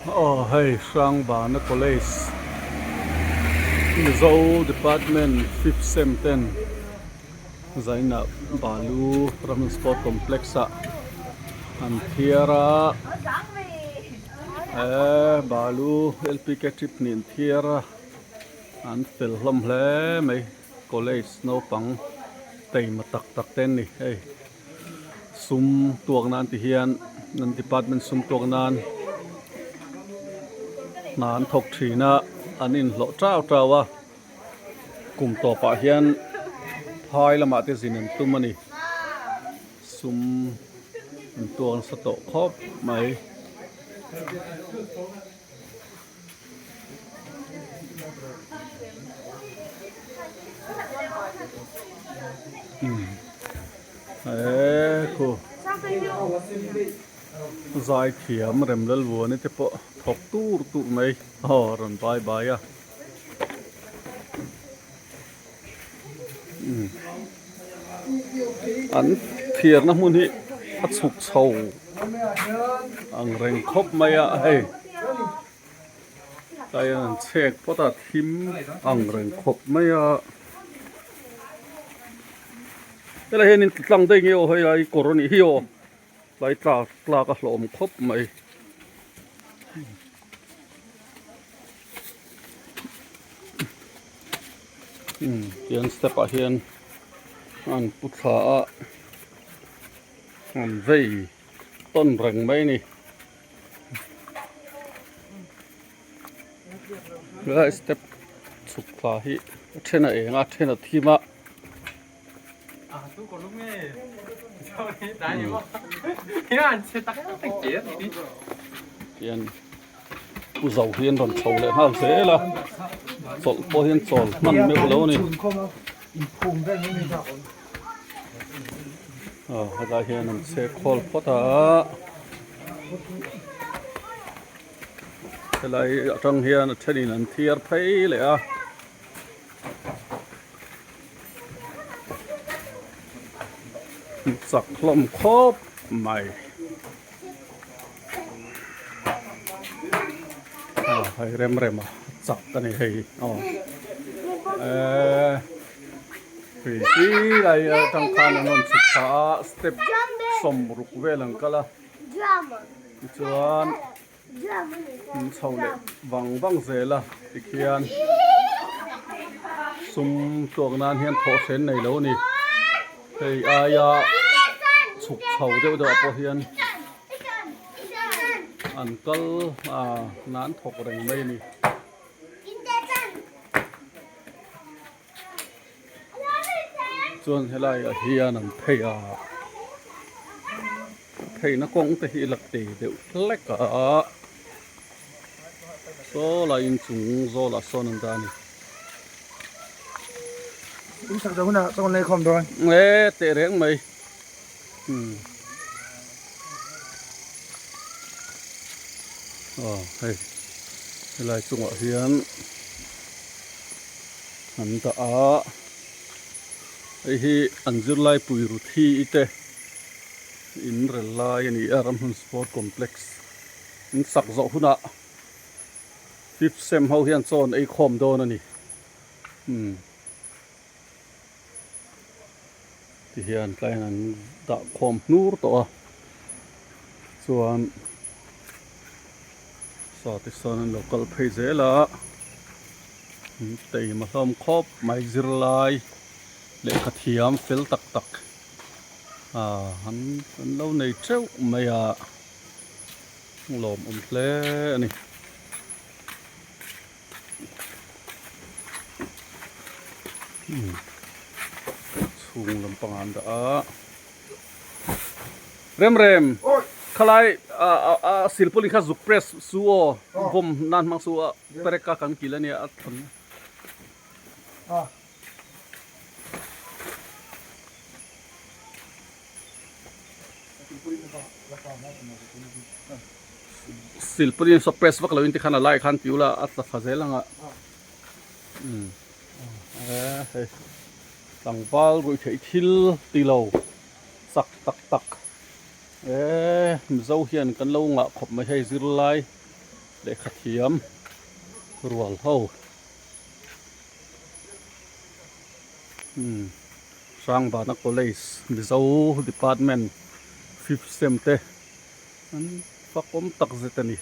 Aw hei Hrangbana College Mizo Department fifth sem ten Zaina Balu Ramhlun Sport Complex ah an thiar a eee Balu L_P_K trip nih an thiar a an fel hlawm hle mai college naupang taima tak tak te an ni hei. Sum tuak nan ti hian an department sum tuak nan hna an thawk thin a an inhlawh tau tau a kum tawpah hian phai lamah te zin an tum a ni sum an tuak nasa tawh khawp mai. Eee khu zai thiam rem lal vuani te pawh thawk tur tur mai aw rawn bai bai a an thiarna hmun hi a chhuk chho ang reng khawp mai a hei tlai an chhek phawt a thim ang reng khawp mai a helai hian in tlang daih nge aw hei lai kawr a nih hi aw tlai tlak tlak a hlawm khawp mai. Tian step ah hian an pu thla a an vei tawn reng mai a ni helai step chhuk thla hi a then a eng a a then a thim a. Tian pu zo hi an rawn chho leh nghal zel a chawlh pawh hian chawl hman meuh lo a ni aw helai hian an chhe khawl phawt a helai atang hian a thenin an thiar phei leh a. Chak hlawm khawp mai a hei rem rem a chak a ni hei aw eee hei khi lai atang khan an rawn chhuk thla a step sawmruk vel an kal a tichuan. In chho leh vang vang zel a tikhian sum tuak nan hian thawh hren nei lo a ni hei aia chhuk chho deuh deuh ah pawh hian an kal a nan thawk reng mai a ni. Chuan helai ah hian an phei a pheina kawng te hi la tei deuh hlek a saw lai inchung zawlah sawn an dah a ni. E teh reng mai umm aw hei helai chungah hian. An dah a, hei hi an zirlai pui Ruthi i te in rel lai a ni a, Ramhlun Sport Complex in sak zawh hunah fifth sem ho hian chaw an ei khawm dawn a ni umm tihian tlaiin an dah khawm hnur tawh a chuan saw te sawn an lo kal phei zel a. Teima hlawm khawp mai zirlai lehkha thiam fel tak tak ah an an lo nei teuh mai a lawmawm hle a ni. Chhung lampangah an dah a. Rem rem khalai a silpaulin kha zuk press su aw bawm nan hmang su a perek a kan kil ania a thawn silpaulin saw press vak lo in tikhan a lai khan ti ula a tla thla zel anga umm hei. Tlangval ruih theih thil ti lo chak tak tak e Mizo hian kan lo ngah khawp mai hei zirlai Lehkha thiam rual ho umm Hrangbana College Mizo Department fifth sem te an fakawm tak zet a ni.